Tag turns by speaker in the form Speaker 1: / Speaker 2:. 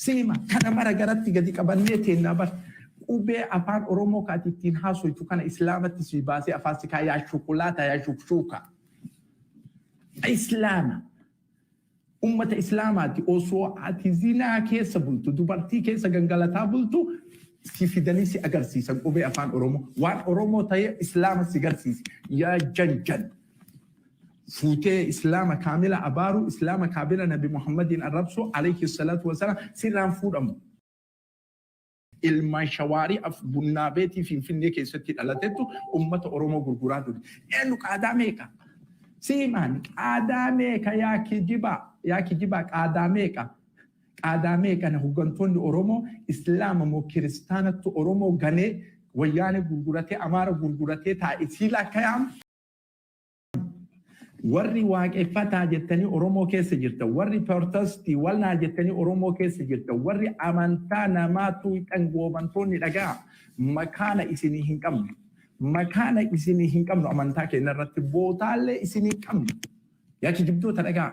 Speaker 1: Siima kana mara garatti gadi qabannee teennaa bar. Qubee afaan Oromoo kaati ittiin haasoytu kana Islaamatti si baasee afaan si kaa, yaa shukulaata, yaa shukshuuka. Islaama. Ummata Islaamaati osoo ati zinaa keessa bultu, dubartii keessa gangalataa bultu, si fidanii si agarsiisan qubee afaan Oromoo. Waan Oromoo ta'ee Islaama si garsiise. Yaa janjan. Fuutee Islaama kaamila abaaru, Islaama kaamila Nabi Muhammadiin arrabsu alayhi salaatu wasalaam sirraan fuudhamu. Ilmaan shawaarii af bunnaa beetii Finfinnee keessatti dhalatettu ummata Oromoo gurguraa ture. Eenyu qaadaa meeqa? Siimaan qaadaa meeqa, yaa kijibaa, yaa kijibaa, qaadaa meeqa? Qaadaa meeqa na hoggantoonni Oromoo Islaama moo kiristaanattu Oromoo ganee Wayyaanee gurguratee, Amaara gurguratee taa'e sii lakkayaamu? Warri waaqeffataa jettanii Oromoo keessa jirtan, warri Protestii walnaa jettanii Oromoo keessa jirtan, warri amantaa namaa tuuxan goobantoonni, dhagaa, makaana isinii hin qabnu. Makaana isinii hin qabnu, amantaa keenya irratti bootaallee isinii hin qabnu. Yaa kijibdoota, dhagaa.